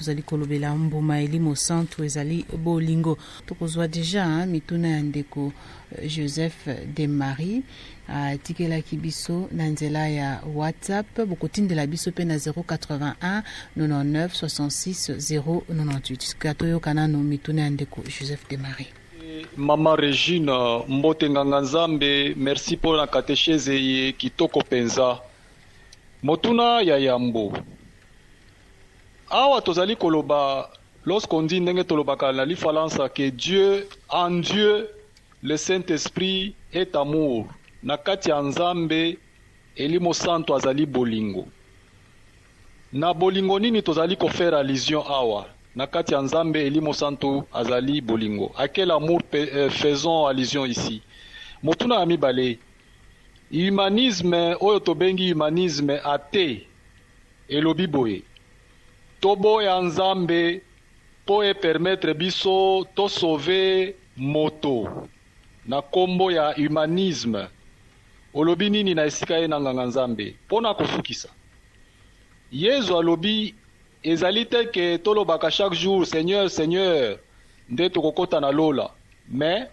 Tozali kolobela mbuma elimo santu ezali bolingo. Tokozwa deja mituna ya ndeko Joseph de Marie atikelaki biso na nzela ya WhatsApp. Bokotindela biso mpe na 081 99 66 098. Sika toyoka nano mituna ya ndeko Joseph de Marie. Mama Regine, mbote nganga Nzambe, merci mpo na katechese ye kitoko mpenza. Motuna ya yambo, awa tozali koloba, lorsqu'on dit, ndenge tolobaka na lifalansa, que Dieu, en Dieu le Saint-Esprit est amour, na kati ya Nzambe Elimo Santo azali bolingo. Na bolingo nini tozali kofaire allusion awa? Na kati ya Nzambe Elimo Santo azali bolingo, à quel amour faisons allusion ici? Motuna ya mibale, humanisme oyo tobengi humanisme athée elobi boye: toboya Nzambe mpo epermettre biso tosauve moto na nkombo ya humanisme. Olobi nini na esika ye na nganga Nzambe? Mpo na kosukisa, Yezu alobi ezali te ke tolobaka chaque jour "Seigneur, Seigneur" nde tokokɔta na lola, mais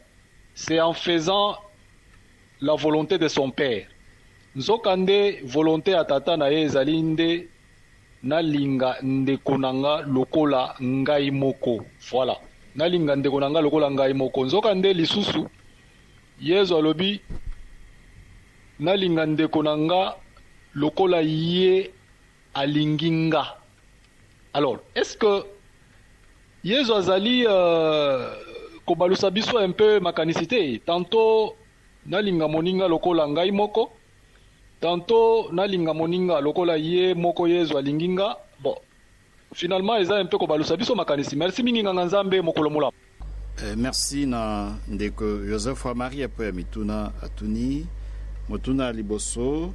c'est en faisant la volonté de son Père. Nzokande volonté ya Tata na ye ezali nde nalinga ndeko na nga lokola ngai moko. Voilà, nalinga ndeko na nga lokola ngai moko. Nzokande lisusu Yezu alobi nalinga ndeko na nga lokola ye alingi nga. Alors, est-ce que Yezu azali kobalusa biso un peu makanisi te? Tantôt nalinga moninga lokola ngai moko, tantôt nalinga moninga lokola ye moko Yezu alingi nga. Bon, finalement eza un peu kobalusa biso makanisi. Merci mingi, nganga Nzambe, mokolo molamu. Merci na ndeko Joseph wa Marie mpo ya mituna atuni. Motuna ya liboso,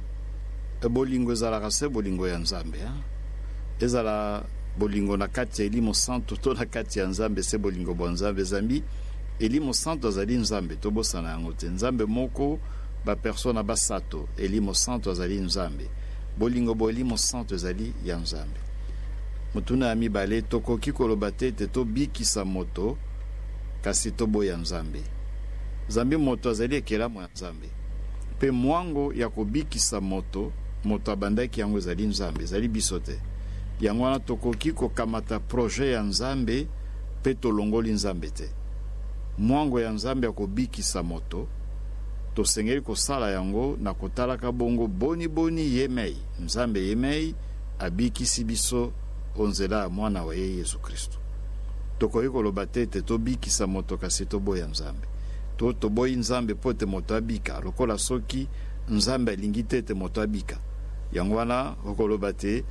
bolingo ezalaka se bolingo ya Nzambe, hein? Ezala bolingo na kati ya Elimo Santo to na kati ya Nzambe, se bolingo bwa Nzambe, zambi Elimo Santo azali Nzambe. Tobosana yango te. Nzambe moko, bapersona basato. Elimo Santo azali Nzambe. Bolingo bo Elimo Santo ezali ya Nzambe. Motuna ya mibale, tokoki koloba te ete tobikisa moto kasi toboya Nzambe, zambi moto azali ekelamu ya Nzambe, mpe mwango ya kobikisa moto, moto abandaki yango ezali Nzambe, ezali biso te. Yango wana tokoki kokamata projet ya Nzambe mpe tolongoli Nzambe te. Mwango ya Nzambe ya kobikisa moto, tosengeli kosala yango na kotalaka bongo boni-boni ye mei Nzambe ye mei abikisi biso o nzela ya Mwana wa ye Yesu Kristu. Tokoki koloba te ete tobikisa moto kasi toboya Nzambe, to toboyi Nzambe mpo ete moto abika, lokola soki Nzambe alingi te ete moto abika. Yango wana okoloba te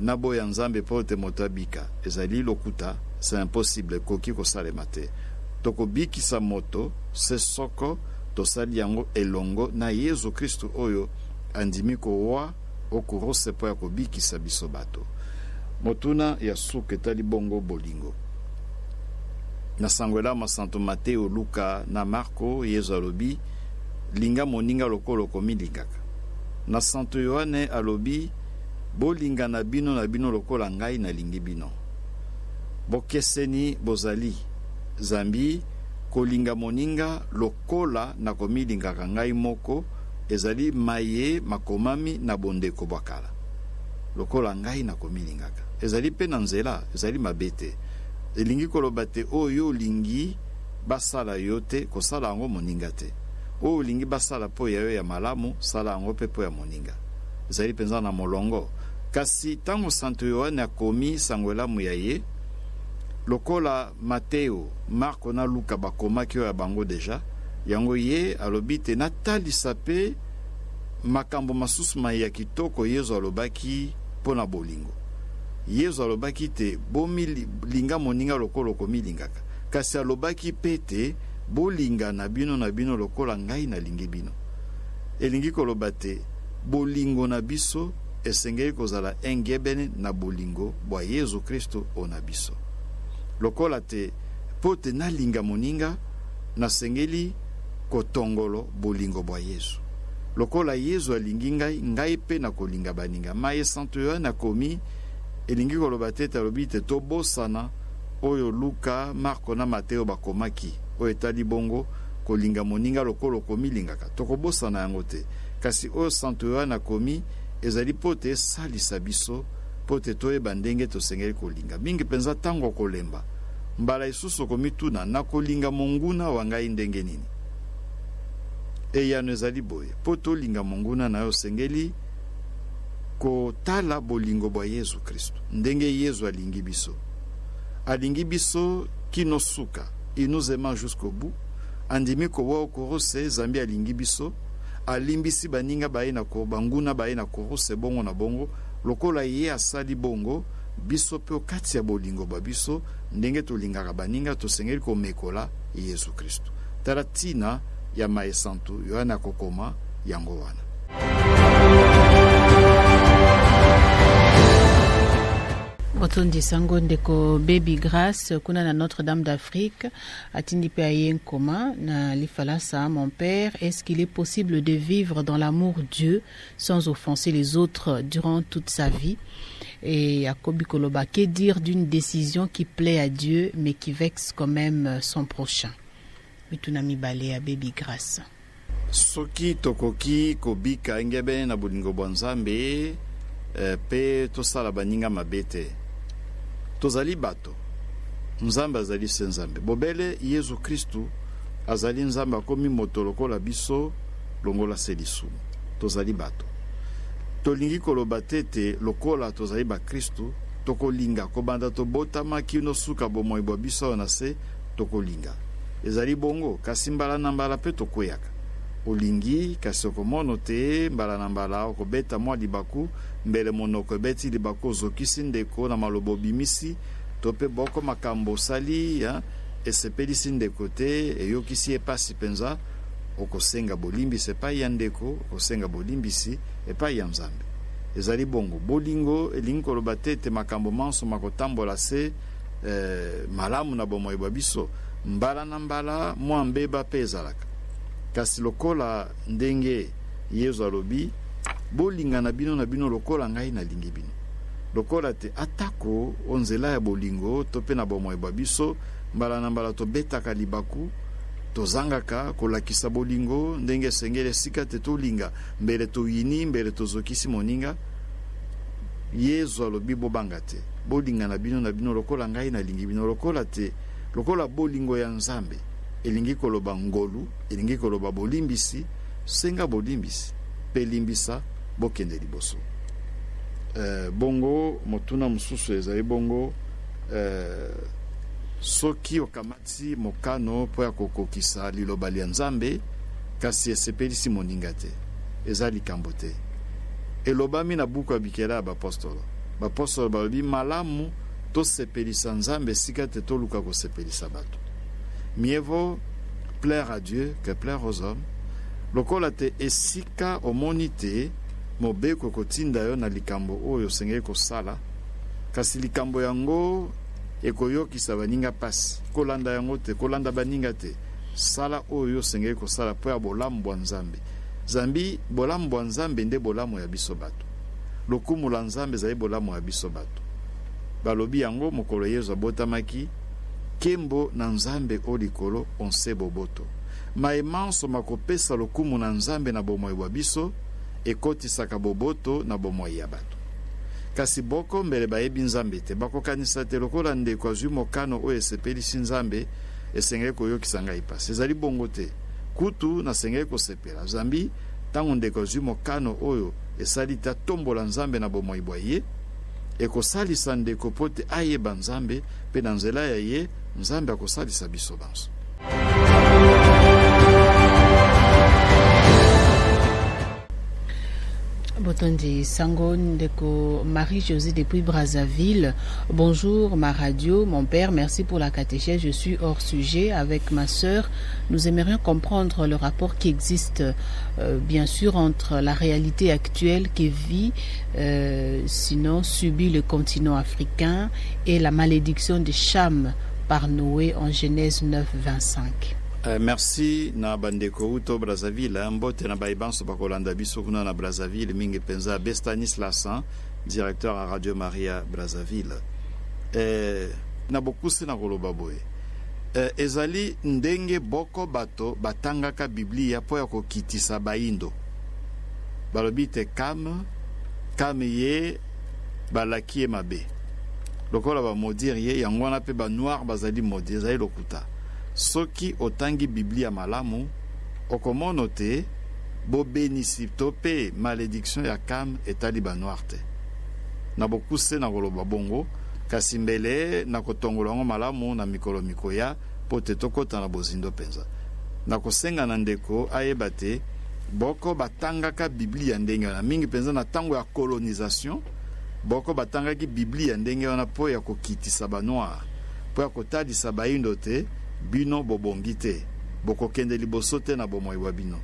naboya Nzambe mpo ete moto abika, ezali lokuta, c'est impossible, ekoki kosalema te. Tokobikisa moto se soko tosali yango elongo na Yesu Kristu oyo andimi kowa o kuruse mpo ya kobikisa biso bato. Motuna ya suka etali bongo bolingo. Na sango elamu Santo Mateo, Luka na Marko, Yezu alobi: linga moninga lokola okomilingaka. Na Santo Yoane alobi: bolingana bino na bino lokola ngai nalingi bino. Bokeseni bozali, zambi kolinga moninga lokola nakomilingaka ngai moko ezali maye makomami na bondeko bwa kala. Lokola ngai nakomilingaka ezali mpe na nzela, ezali mabe te. Elingi koloba te oyo olingi basala yo te, kosala yango moninga te. Oyo olingi basala mpo ya yo ya malamu, sala yango mpe mpo ya moninga. Ezali mpenza na molongo. Kasi ntango Santo Yoane akomi sango elamu ya ye, lokola Mateo, Marko na Luka bakomaki oyo ya bango deja, yango ye alobi te natalisa mpe makambo masusu mai ya kitoko Yezu alobaki mpo na bolingo. Yezu alobaki te bomilinga moninga lokola okomilingaka, kasi alobaki mpe te bolingana bino na bino lokola ngai nalingi bino. Elingi koloba te bolingo na biso esengeli kozala engebene na bolingo bwa Yezu Kristu ona biso. Lokola te mpo te nalinga moninga, nasengeli kotongolo bolingo bwa Yezu. Lokola Yezu alingi ngai, ngai mpe nakolinga baninga. Maye Santu Yoane akomi. Elingi koloba te ete alobi ete tobosana oyo Luka, Marko na Mateo bakomaki, oyo etali bongo kolinga moninga lokola okomilingaka. Tokobosana yango te. Kasi oyo santu Yoane akomi ezali mpo ete esalisa biso mpo ete toyeba ndenge tosengeli kolinga, mingi mpenza ntango okolemba. Mbala isusu okomituna, Nakolinga monguna wa ngai ndenge nini? Eyano ezali boye, mpo tolinga monguna na yo, osengeli kotala bolingo bwa Yezu Kristu, ndenge Yezu alingi biso. Alingi biso kino suka, il nous aimant jusqu'au bout. Andimi kowa o kuruse zambi alingi biso, alimbisi baninga ba ye na banguna ba ye na kuruse, bongo na bongo. Lokola ye asali bongo, biso mpe o kati ya bolingo bwa biso, ndenge tolingaka baninga, tosengeli komekola Yezu Kristu. Tala tina ya maye santu Yoane akokoma yango wana. Botondi sango ndeko Baby Grace kuna na Notre-Dame d'Afrique atindi pe aye nkoma na lifalansa. Mon père, est-ce qu'il est possible de vivre dans l'amour Dieu sans offenser les autres durant toute sa vie? Et akobi koloba, que dire d'une décision qui plaît à Dieu mais qui vexe quand même son prochain? Mituna mibale ya Baby Grace. Soki tokoki kobika engebene na bolingo bwa Nzambe mpe tosala baninga mabe te. Tozali bato, Nzambe azali se Nzambe. Bobele Yezu Kristu azali Nzambe akomi moto lokola biso, longola se lisumu. Tozali bato. Tolingi koloba te ete lokola tozali bakristu, tokolinga kobanda tobotama kino suka bomoi bwa biso awa na se, tokolinga. Ezali bongo, kasi mbala na mbala mpe tokweyaka. Olingi, kasi okomono te, mbala na mbala okobeta mwa libaku, mbele monoko ebeti libaku, ozokisi ndeko na maloba obimisi, to mpe boko makambo osali, hein, esepelisi ndeko te, eyokisi ye pasi mpenza, okosenga bolimbisi epai ya ndeko, okosenga bolimbisi epai ya Nzambe. Ezali bongo. Bolingo elingi koloba te ete makambo manso makotambola se eh, malamu na bomoi bwa biso. Mbala na mbala mwa mbeba mpe ezalaka. Kasi lokola ndenge Yezu alobi, bolingana bino na bino lokola ngai nalingi bino. Lokola te atako o nzela ya bolingo to mpe na bomoi bwa biso, mbala na mbala tobetaka libaku, tozangaka kolakisa bolingo ndenge esengeli, esika te tolinga, mbele toyini, mbele tozokisi moninga. Yezu alobi, bobanga te, bolingana bino na bino lokola ngai nalingi bino. Lokola te, lokola bolingo ya Nzambe elingi koloba ngolu, elingi koloba bolimbisi, senga bolimbisi mpe limbisa, bokende liboso. Eh, bongo motuna mosusu ezali bongo, eh, soki okamati mokano mpo ya kokokisa liloba lya Nzambe kasi esepelisi moninga te, eza likambo te. Elobami na buku ya Bikela ya Bapostolo. Bapostolo balobi, malamu tosepelisa Nzambe esika te toluka kosepelisa bato. Mieux vaut plaire à Dieu que plaire aux hommes. Lokola te esika omoni te mobeko ekotinda yo na likambo oyo osengeli kosala, kasi likambo yango ekoyokisa baninga pasi, kolanda yango te, kolanda baninga te. Sala oyo yo osengeli kosala mpo ya bolamu bwa Nzambe. Zambi bolamu bwa Nzambe nde bolamu ya biso bato. Lokumu la Nzambe ezali bolamu ya biso bato. Balobi yango mokolo Yezu abotamaki, Nkembo na Nzambe o likolo, o nse boboto. Maye manso makopesa lokumu na Nzambe na bomoi bwa biso, ekotisaka boboto na bomoi ya bato. Kasi boko mbele bayebi Nzambe te, bakokanisa te lokola ndeko azwi mokano oyo esepelisi Nzambe, esengeli koyokisa ngai pasi. Ezali bongo te. Kutu, nasengeli kosepela, zambi tango ndeko azwi mokano oyo esali te atombola Nzambe na bomoi bwa ye, ekosalisa ndeko mpo te ayeba Nzambe, mpe na nzela ya ye, Nzambe akosalisa biso banso. Botondi Sango Ndeko Marie-Josée depuis Brazzaville. Bonjour ma radio, mon père, merci pour la catéchèse. Je suis hors sujet avec ma sœur. Nous aimerions comprendre le rapport qui existe, bien sûr, entre la réalité actuelle qui vit, sinon subit le continent africain et la malédiction de Cham par Noé en Genèse 9, 25. Merci na bandeko uto Brazzaville, mbote na baye banso bakolanda biso kuna na Brazzaville, mingi mpenza Abbé Stanislas, Directeur ya Radio Maria Brazzaville. Eh, na bokuse na koloba boye, eh, ezali ndenge boko bato batangaka Biblia mpo ya kokitisa baindo. Balobi te Kam, Kam ye balaki ye mabe. Lokola ba maudire ye, yango wana mpe ba noir bazali maudit, ezali lokuta. Soki otangi Biblia malamu, okomono te bobenisi to mpe malediction ya Kam etali ba noir te. Na bokuse nakoloba bongo, kasi mbele nakotongola yango malamu na mikolo mikoya mpo te tokota na bozindo mpenza. Nakosenga na ndeko ayeba te boko batangaka Biblia ndenge wana, mingi mpenza na tango ya colonisation, boko batangaki Biblia ndenge wana mpo ya kokitisa ba noir, mpo ya kotalisa baindo te bino bobongi te, bokokende liboso te na bomoi bwa bino.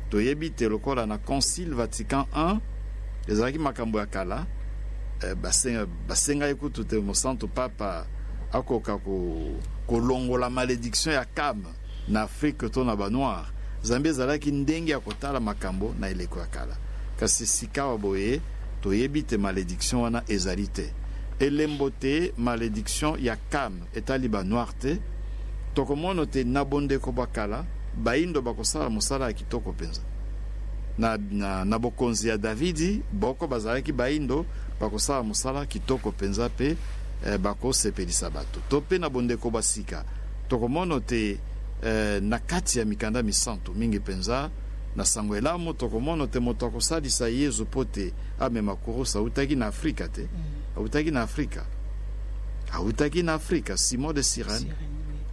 Toyebi te lokola na Concile Vatican I, ezalaki makambo ya kala, basengaki kutu te Mosantu Papa akoka kolongola malediction ya Kam na Afrique to na ba noir, zambi ezalaki ndenge ya kotala makambo na eleko ya kala. Kasi sikawa boye toyebi te malediction wana ezali te elembo te malediction ya Kam etali ba noir te. Tokomono te na bondeko bwa kala baindo bakosala mosala ya kitoko mpenza. Na bokonzi ya Davidi boko bazalaki baindo bakosala mosala kitoko mpenza mpe bakosepelisa bato. To mpe na bondeko bwa sika tokomono te na kati ya mikanda misantu mingi mpenza na sango elamu tokomono te moto akosalisa Yezu mpo te amema kurusa autaki na Afrika te, autaki na Afrika, autaki na Afrika, Simon de Cyrène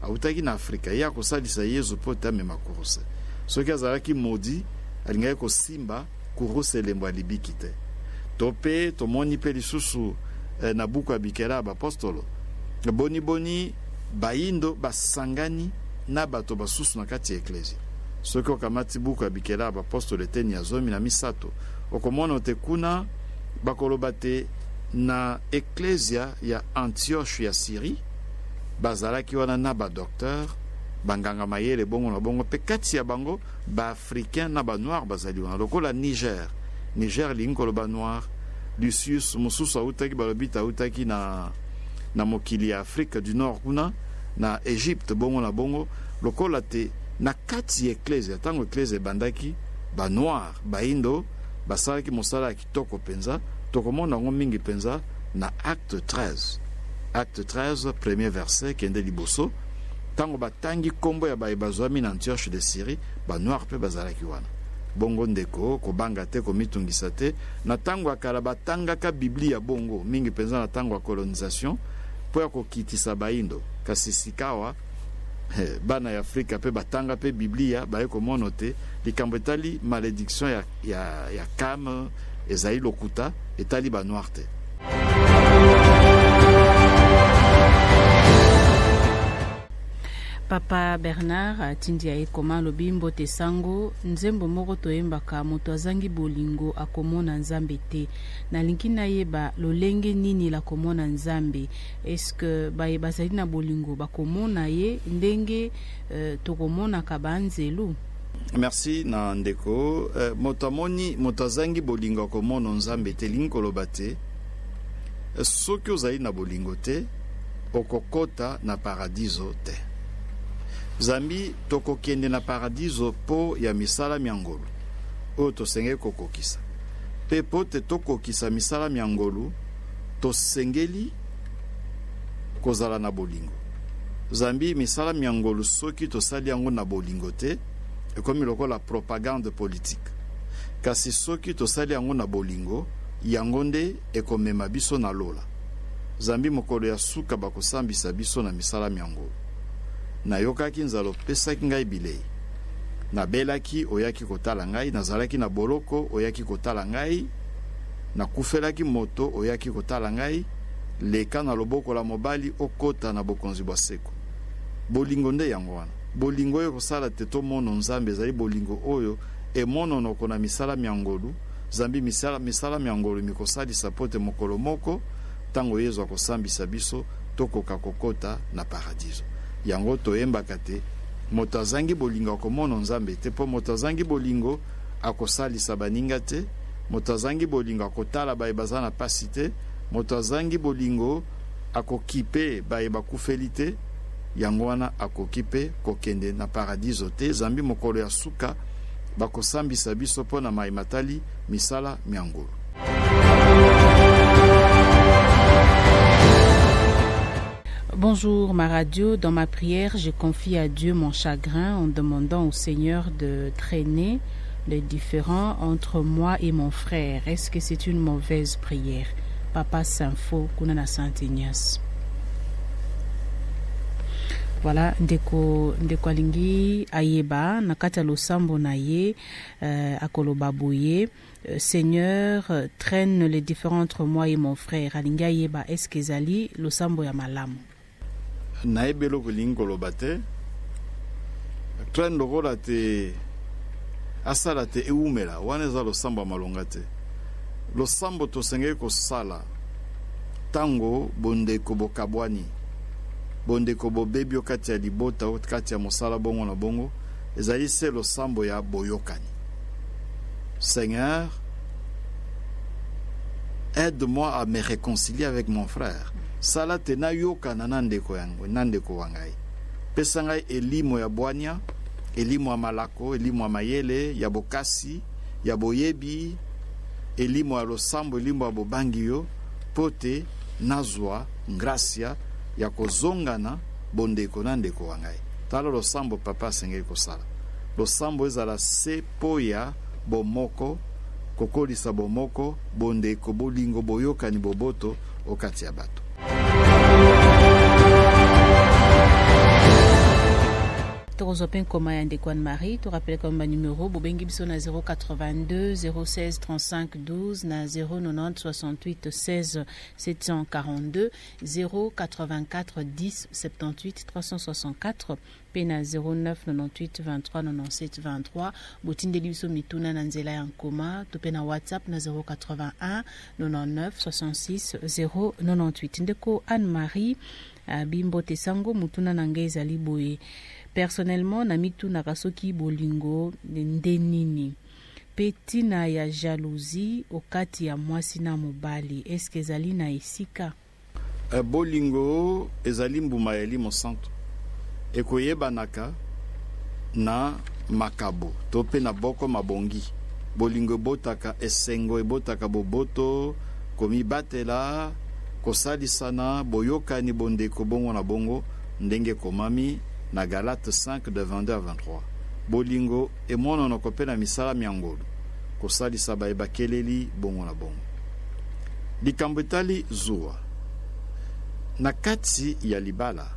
autaki na Afrika, ye akosalisa Yezu mpo te amema kurusa. Soki azalaki maudit, alingaki kosimba kurusa elembo ya libiki te. To mpe tomoni mpe lisusu na buku ya Bikela ya Bapostolo, boni boni baindo basangani na bato basusu na kati ya eklezia. Soki okamati buku ya Bikela ya Bapostolo eteni ya 13, okomona te kuna bakoloba te na eklezia ya Antioche ya Syrie bazalaki wana na ba docteur, banganga mayele bongo na bongo, mpe kati ya bango ba africain na ba noir bazali wana, lokola Niger. Niger elingi koloba noir. Lucius mosusu autaki, balobi te autaki na mokili ya Afrique du Nord kuna na Egypte bongo na bongo. Lokola te na kati ya eklezia, ntango eklezia ebandaki, ba noir baindo basalaki mosala ya kitoko mpenza. Tokomona yango mingi mpenza na Acte 13, Acte 13 premier verset kende liboso, ntango batangi nkombo ya baye bazwami na Antioche de Syrie, ba noir mpe bazalaki wana. Bongo ndeko, kobanga te, komitungisa te. Na ntango ya kala batangaka Biblia bongo mingi mpenza na ntango ya colonisation mpo ya kokitisa baindo. Kasi sikawa bana ya Afrika mpe batanga mpe Biblia, baye komono te likambo etali malediction ya Kam ezali lokuta, etali ba noir te. Papa Bernard atindi ya ekoma, alobi mbote sango, nzembo moko toyembaka, moto azangi bolingo akomona Nzambe te. Nalingi nayeba lolenge nini la komona Nzambe. Est-ce que baye bazali na bolingo bakomona ye ndenge tokomonaka banzelu? Merci na ndeko. Moto amoni moto azangi bolingo akomona Nzambe te, elingi koloba te soki ozali na bolingo te okokota na paradiso te. Zambi tokokende na paradiso mpo ya misala mya ngolu oyo tosengeli kokokisa, mpe mpo te tokokisa misala mya ngolu tosengeli kozala na bolingo. Zambi misala mya ngolu soki tosali yango na bolingo te ekomi lokola propagande politique, kasi soki tosali yango na bolingo, yango nde ekomema biso na lola. Zambi mokolo ya suka bakosambisa biso na misala mya ngolu. Nayokaki nzala, opesaki ngai bilei. Nabelaki, oyaki kotala ngai. Nazalaki na boloko, oyaki kotala ngai. Nakufelaki moto, oyaki kotala ngai. Leka na loboko la mobali, okota na bokonzi bwa seko. Bolingo nde yango wana. Bolingo oyo ekosala te tomono Nzambe ezali bolingo oyo emononoko na misala mya ngolu, zambi misala mya ngolu mikosalisa mpo te mokolo moko, ntango Yezu akosambisa biso, tokoka kokota na paradiso. Yango toyembaka te moto azangi bolingo akomono Nzambe te, mpo moto azangi bolingo akosalisa baninga te. Moto azangi bolingo akotala baye baza na pasi te. Moto azangi bolingo akokipe baye bakufeli te. Yango wana akoki mpe kokende na paradiso te, zambi mokolo ya suka bakosambisa biso mpo na maye matali misala mya ngolu. Bonjour ma radio, dans ma prière, je confie à Dieu mon chagrin en demandant au Seigneur de traîner les différends entre moi et mon frère. Est-ce que c'est une mauvaise prière? Papa Saint-Faux, kuna na Saint-Ignace. Voilà, ndeko ndeko alingi ayeba na kati ya losambo na ye akoloba boye: Seigneur, traîne les différends entre moi et mon frère. Alingi ayeba est-ce que ezali losambo ya malamu? Nayebi eloko elingi koloba te. Traîne lokola te asala te ewumela, wana eza losambo ya malonga te. Losambo tosengeli kosala ntango bondeko bokabwani, bondeko bobebi o kati ya libota, o kati ya mosala, bongo na bongo, ezali se losambo ya boyokani. Seigneur, aide-moi à me réconcilier avec mon frère. Sala te nayokana na ndeko yango, na ndeko wa ngai. Pesa ngai elimo ya bwania, elimo ya malako, elimo ya mayele, ya bokasi, ya boyebi, elimo ya losambo, elimo ya bobangi yo, mpo te nazwa ngrasia ya kozongana bondeko na ndeko wa ngai. Tala losambo papa asengeli kosala. Losambo ezala se mpo ya bomoko, kokolisa bomoko, bondeko, bolingo, boyokani, boboto o kati ya bato. Tokozwa mpe nkoma ya ndeko Anne-Marie. Torapele kama banumero bobengi biso na 082 016 35 12, na 090 68 16 742, 084 10 78 364 mpe na 09 98 23 97 23. Botindeli biso mituna na nzela ya nkoma to mpe na WhatsApp na 081 99 66 098. Ndeko Anne-Marie Bimbote sango, motuna na ngai ezali boye: personnellement, namitunaka soki bolingo nde nini, mpe ntina ya jalousie okati ya mwasi na mobali, eske ezali na esika? Bolingo ezali mbuma ya Elimo Santo, ekoyebanaka na makabo to mpe na boko mabongi. Bolingo ebotaka esengo, ebotaka boboto, komibatela, kosalisana, boyokani, bondeko, bongo na bongo, ndenge ekomami na Galate 5 de 22 à 23. Bolingo emonanoko mpe na misala mya ngolu, kosalisa baye bakeleli, bongo na bongo. Likambo etali zuwa na kati ya libala,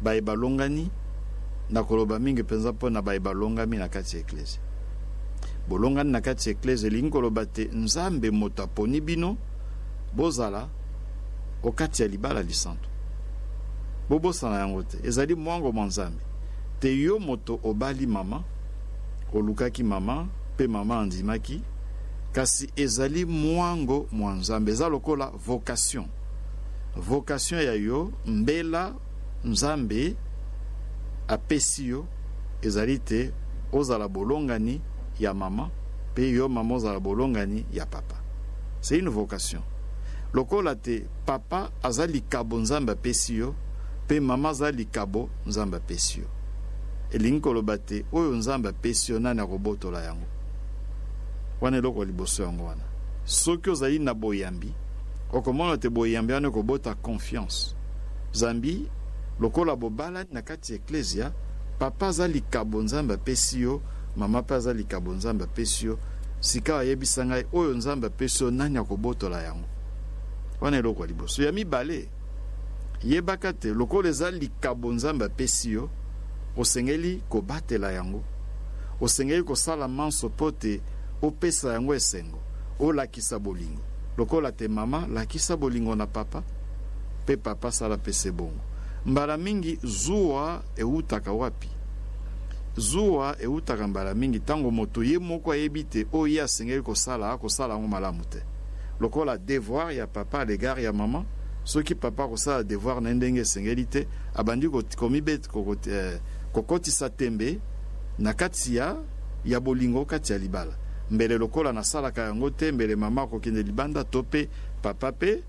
baye balongani, na koloba mingi mpenza mpo na baye balongami na kati ya eklezia. Bolongani na kati ya eklezia elingi koloba te Nzambe moto aponi bino bozala o kati ya libala lisantu. Bobosana yango te, ezali mwango mwa Nzambe te. Yo moto obali mama, olukaki mama mpe mama andimaki, kasi ezali mwango mwa Nzambe, eza lokola vocation. Vocation ya yo, mbela Nzambe apesi yo, ezali te ozala bolongani ya mama mpe yo mama ozala bolongani ya papa. C'est une vocation. Lokola te papa aza likabo Nzambe apesi yo mpe mama aza likabo Nzambe apesi yo, elingi koloba te oyo Nzambe apesi yo, nani akobotola yango? Wana eloko ya liboso yango wana. Soki ozali na boyambi, okomona te boyambi wana ekobota confiance, zambi lokola bobalani na kati ya eklezia, papa aza likabo Nzambe apesi yo, mama mpe aza likabo Nzambe apesi yo. Sika ayebisa ngai, oyo Nzambe apesi yo, nani akobotola yango? Wana eloko ya liboso. Ya mibale, yebaka te lokola eza likabo Nzambe apesi yo, osengeli kobatela yango, osengeli kosala manso mpo te opesa yango esengo, olakisa bolingo. Lokola te mama lakisa bolingo na papa, mpe papa asala mpe se bongo. Mbala mingi zuwa ewutaka wapi? Zuwa ewutaka mbala mingi ntango moto ye moko ayebi te oyo ye asengeli kosala, akosala yango malamu te. Lokola devoir ya papa à l'égard ya mama, soki papa akosala devoir na ye ndenge esengeli te, abandi kokotisa tembe na kati ya bolingo kati ya libala. Mbele lokola nasalaka yango te, mbele mama akokende libanda to mpe papa mpe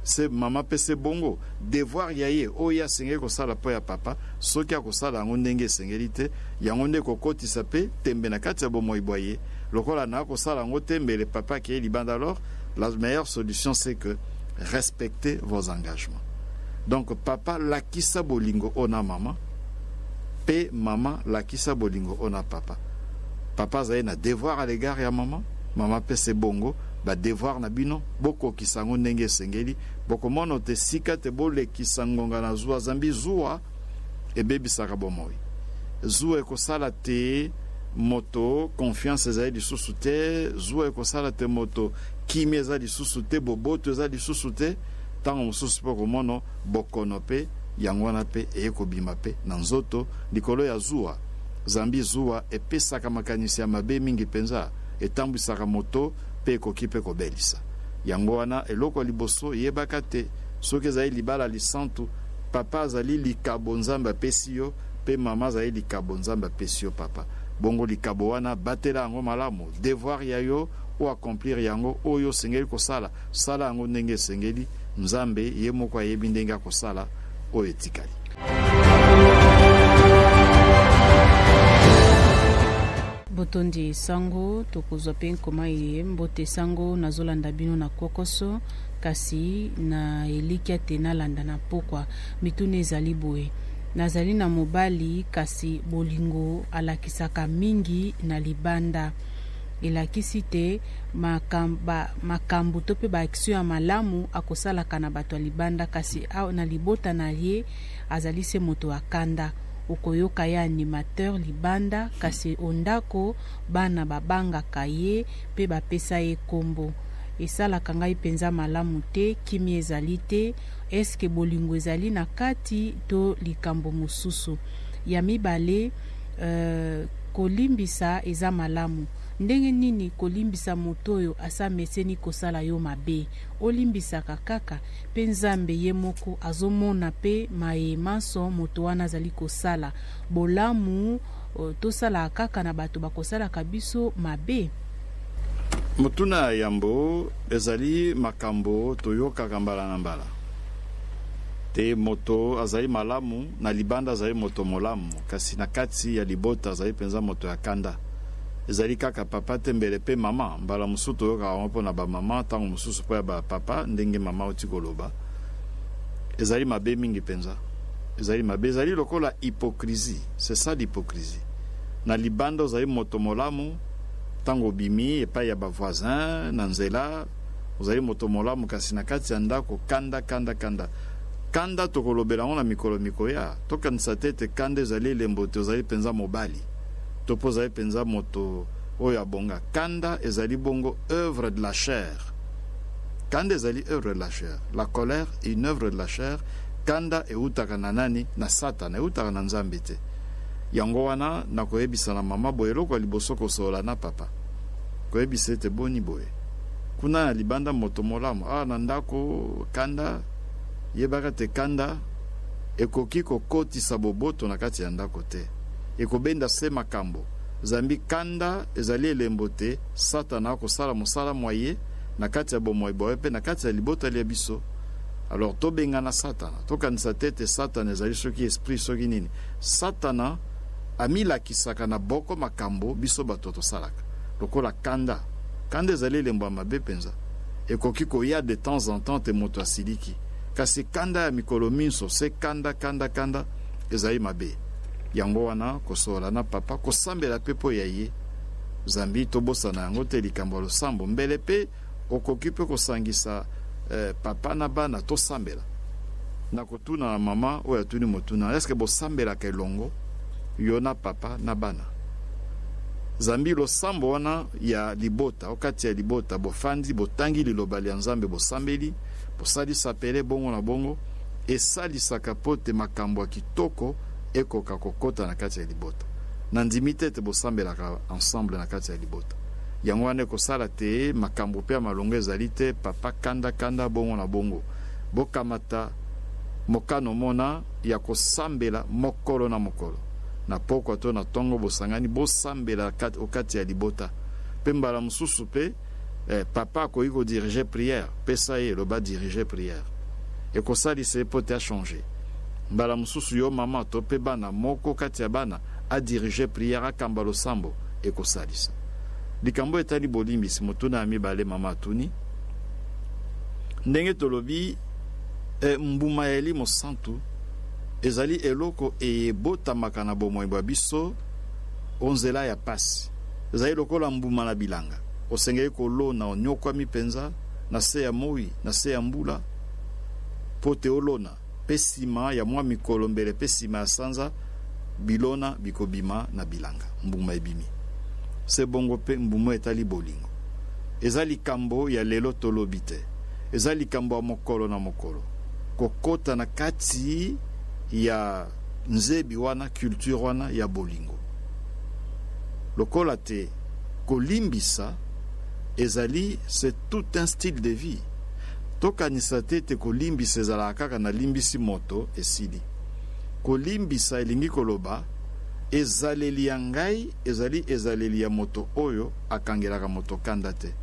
se mama mpe se bongo. Devoir ya ye oyo ye asengeli kosala mpo ya papa, soki akosala yango ndenge esengeli te, yango nde ekokotisa mpe tembe na kati ya bomoi bwa ye. Lokola na kosala yango te, mbele papa akei libanda. Alors la meilleure solution, c'est que respectez vos engagements. Donc papa, lakisa bolingo oyo na mama, mpe mama, lakisa bolingo oyo na papa. Papa azali na devoir à l'égard ya mama, mama mpe se bongo. Badevoir na bino, bokokisa yango ndenge esengeli. Bokomona te sika te bolekisa ngonga na zuwa, zambi zuwa ebebisaka bomoi. Zuwa ekosala te moto confiance ezali lisusu te, zuwa ekosala te moto kimia eza lisusu te, boboto eza lisusu te. Ntango mosusu mpe okomona bokono mpe yango wana mpe eye kobima mpe na nzoto likolo ya zuwa, zambi zuwa epesaka makanisi ya mabe mingi mpenza, etambwisaka moto mpe ekoki mpe kobelisa. Yango wana eloko ya liboso, yebaka te soki ezali libala lisantu, papa azali likabo Nzambe apesi yo, mpe mama azali likabo Nzambe apesi yo papa. Bongo likabo wana, batela yango malamu. Devoir ya yo o accomplir yango, oyo osengeli kosala, sala yango ndenge esengeli. Nzambe ye moko ayebi ndenge akosala oyo etikali. Botondi sango. Tokozwa mpe nkoma ye. Mbote sango, nazolanda bino na kokoso, kasi na elikya te nalanda na pokwa. Mituna ezali boye: nazali na mobali, kasi bolingo alakisaka mingi na libanda, elakisi te makambo to mpe baaction ya malamu akosalaka na bato ya libanda, kasi na libota na ye azali se moto ya kanda. Okoyoka ye animateur libanda, kasi ondako bana babangaka ye mpe bapesa ye nkombo. Esalaka ngai mpenza malamu te, kimia ezali te. Eske bolingo ezali na kati to likambo mosusu? Ya mibale, kolimbisa eza malamu ndenge nini? Kolimbisa moto oyo asa meseni kosala yo mabe, olimbisaka kaka, mpe Nzambe ye moko azomona mpe maye manso moto wana azali kosala. Bolamu tosalaka kaka na bato bakosalaka biso mabe? Motuna ya yambo ezali makambo toyokaka mbala na mbala te: moto azali malamu na libanda, azali moto molamu, kasi na kati ya libota azali mpenza moto ya kanda. Ezali kaka papa te, mbele mpe mama. Mbala mosusu toyokaka yango mpo na bamama, ntango mosusu mpo ya bapapa. Ndenge mama oti koloba, ezali mabe mingi mpenza, ezali mabe, ezali lokola hypocrisie. C'est ça l'hypocrisie. Na libanda ozali moto molamu, ntango obimi epai ya bavoisin na nzela ozali moto molamu, kasi na kati ya ndako kanda, kanda, kanda, kanda. Tokolobela yango na mikolo mikoya. Tokanisa te ete kanda ezali elembo te ozali mpenza mobali to mpo ozali mpenza moto oyo abonga. Kanda ezali bongo œuvre de la chair. Kanda ezali œuvre de la chair. La colère est une œuvre de la chair. Kanda eutaka na nani? Na Satana, eutaka na Nzambe te. Yango wana nakoyebisa na mama boye: eloko ya liboso, kosolola na papa, koyebisa ete boni boye, kuna na libanda moto molamu, awa na ndako kanda. Yebaka te kanda ekoki kokotisa boboto na kati ya ndako te, ekobenda se makambo, zambi kanda ezali elembo te Satana akosala mosala mwa ye na kati ya bomoi boye mpe na kati ya libota lia biso. Alors tobengana Satana. Tokanisa te ete Satana ezali soki esprit, soki nini. Satana amilakisaka na boko makambo biso bato tosalaka, lokola kanda. Kanda ezali elembo ya mabe mpenza. Ekoki koya de temps en temps te moto asiliki, kasi kanda ya mikolo minso se kanda, kanda, kanda, ezali mabe. Yango wana kosolola na papa, kosambela mpe mpo ya ye, zambi tobosana yango te, likambo ya losambo. Mbele mpe okoki mpe kosangisa papa na bana, tosambela. Na kotuna na mama oyo atuni motuna: eske bosambelaka elongo, yo na papa na bana? Zambi losambo wana ya libota, okati ya libota bofandi, botangi liloba lia Nzambe, bosambeli, bosalisa pele, bongo na bongo, esalisaka mpo te makambo ya kitoko ekoka kokɔta na kati ya libota. Nandimi te ete bosambelaka ensemble na kati ya libota. Yango wana ekosala te makambo mpe ya malongo ezali te. Papa kanda, kanda, bongo na bongo. Bokamata mokano mona ya kosambela mokolo na mokolo, na pokwa to na ntongo, bosangani, bosambela okati ya libota. Mpe mbala mosusu mpe papa akoki kodiriger prière. Pesa ye, loba diriger prière, ekosalisa ye mpo te achanger. Mbala mosusu yo mama to mpe bana, moko kati ya bana adiriger prière, akamba losambo, ekosalisa. Likambo etali bolimbisi, motuna ya mibale mama atuni, ndenge tolobi mbuma ya Elimo Santu ezali eloko eyebotamaka na bomoi bwa biso o nzela ya pasi. Ezali lokola mbuma na bilanga, osengeli kolona, onyokwami mpenza na se ya moi, na se ya mbula, mpo te olona, mpe nsima ya mwa mikolo, mbele mpe nsima ya sanza, bilona bikobima na bilanga, mbuma ebimi. Se bongo mpe mbuma etali bolingo eza likambo ya lelo tolobi te, eza likambo ya mokolo na mokolo, kokota na kati ya nzebi wana, culture wana ya bolingo. Lokola te kolimbisa ezali, c'est tout un style de vie. Tokanisa te ete kolimbisa ezalaka kaka nalimbisi moto, esili. Kolimbisa elingi koloba ezaleli ya ngai ezali ezaleli ya moto oyo akangelaka moto kanda te,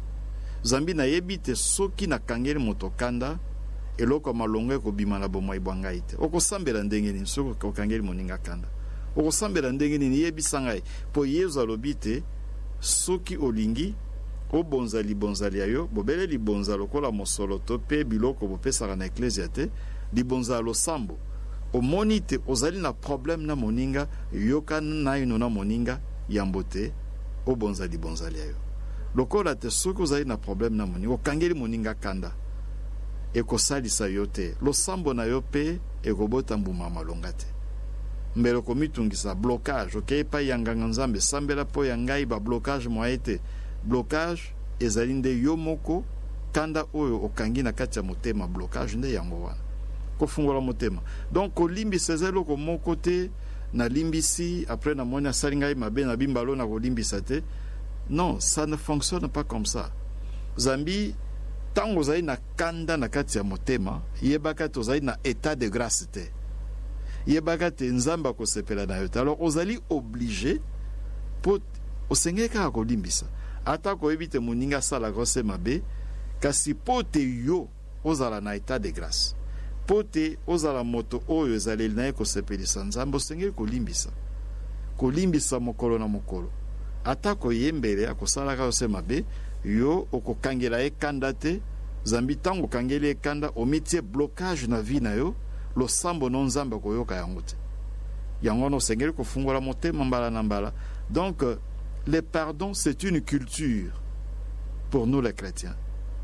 zambi nayebi te soki nakangeli moto kanda, eloko ya malongo ekobima na bomoi bwa ngai te. Okosambela ndenge nini soki okangeli moninga kanda? Okosambela ndenge nini? Yebisa ngai. Mpo Yezu alobi te soki olingi obonza libonza lia yo, bobele libonza lokola mosolo to mpe biloko bopesaka na eklezia te, libonza ya losambo. Omoni te ozali na problème na moninga, yoka naino na moninga yambo te obonza libonza lia yo. Lokola te soki ozali na problème na moninga, okangeli moninga kanda, ekosalisa yo te, losambo na yo mpe ekobota mbuma malonga te. Mbele okomitungisa, blocage, okei epai ya nganga Nzambe, sambela mpo ya ngai bablocage mwaye te. Blocage ezali nde yo moko, kanda oyo okangi na kati ya motema, blocage nde yango wana. Kofungola motema. Donc kolimbisa eza eloko moko te nalimbisi, après namoni asali ngai mabe, nabimbalo na kolimbisa te. Non, ça ne fonctionne pas comme ça. Zambi ntango ozali na kanda na kati ya motema, yebaka te ozali na état de grâce te, yebaka te Nzambe akosepela na yo te. Alors ozali obligé mpo osengeli kaka kolimbisa, ata koyebi te moninga asalaka ose mabe, kasi mpo te yo ozala na état de grâce, mpo te ozala moto oyo ezaleli na ye kosepelisa Nzambe, osengeli kolimbisa, kolimbisa mokolo na mokolo. Ata koyembele akosalaka ose mabe, yo okokangela ye kanda te, zambi ntango okangeli ye kanda, omitie blocage na vie na yo, losambo no Nzambe akoyoka yango te. Yango wana osengeli kofungola motema mbala na mbala. Donc le pardon, c'est une culture pour nous les chrétiens,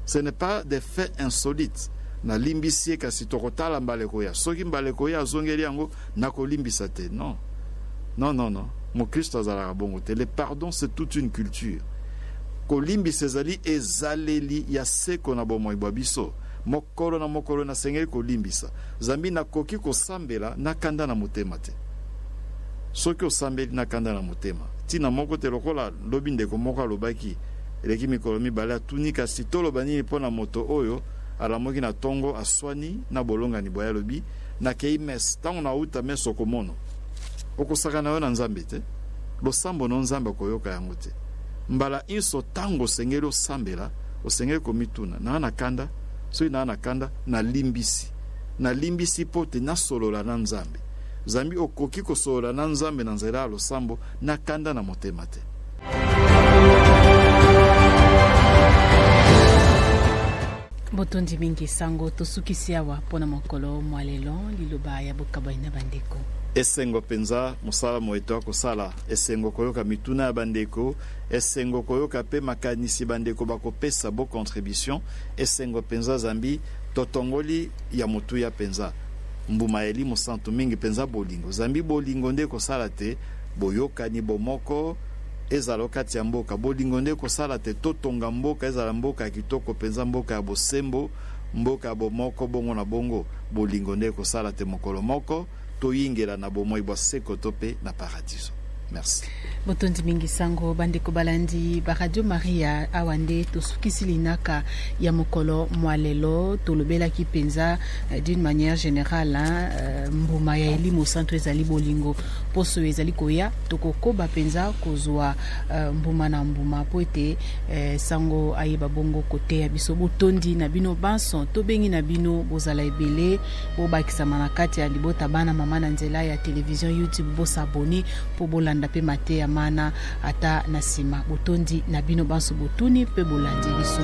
ce n'est pas des faits insolites. Nalimbisi ye, kasi tokotala mbala ekoya, soki mbala ekoya azongeli yango, nakolimbisa te. Non, non, non, non, mokristo azalaka bongo te. Le pardon, c'est toute une culture. Kolimbisa ezali ezaleli ya seko na bomoi bwa biso. Mokolo na mokolo nasengeli kolimbisa, zambi nakoki kosambela na kanda na motema te. Soki osambeli na kanda na motema, ntina moko te. Lokola lobi ndeko moko alobaki, eleki mikolo 2, atuni kasi toloba nini mpo na moto oyo alamuki na ntongo, aswani na bolongani boye, alobi nakei messe, ntango nauta messe okomono okosaka na yo na Nzambe te, losambo no Nzambe akoyoka yango te. Mbala inso ntango osengeli osambela, osengeli komituna: naa na kanda? Soki naa na kanda, nalimbisi, nalimbisi mpo te nasolola na Nzambe, zambi okoki kosolola na Nzambe na nzela ya losambo na kanda na motema te. Botondi mingi sango. Tosukisi awa mpona mokolo mwa lelo. Liloba ya bokabwani na bandeko. Esengo mpenza mosala moyeto akosala, esengo koyoka mituna ya bandeko, esengo koyoka mpe makanisi bandeko bakopesa bo contribution. Esengo mpenza zambi totongoli ya motuya mpenza mbuma ya Elimo Santu, mingi mpenza bolingo, zambi bolingo nde ekosala te boyokani, bomoko ezala kati ya mboka. Bolingo nde ekosala te totonga mboka ezala mboka ya kitoko mpenza, mboka ya bosembo, mboka ya bomoko, bongo na bongo. Bolingo nde ekosala te mokolo moko toyingela na bomoi bwa seko to mpe na paradiso. Merci. Botondi mingi sango. Bandeko balandi ba Radio Maria, awa nde tosukisi linaka ya mokolo mwa lelo. Tolobelaki mpenza d'une manière générale, hein, mbuma ya Elimo Santo ezali bolingo. Poso ezali koya, tokokoba mpenza kozwa mbuma na mbuma mpo ete sango ayeba bongo koteya biso. Botondi na bino banso. Tobengi na bino bozala ebele, bobakisama na kati ya libota bana mama na nzela ya télévision YouTube, bos'abonner mpo bolanda mpe mateya mana ata na nsima. Botondi na bino banso botuni mpe bolandi biso.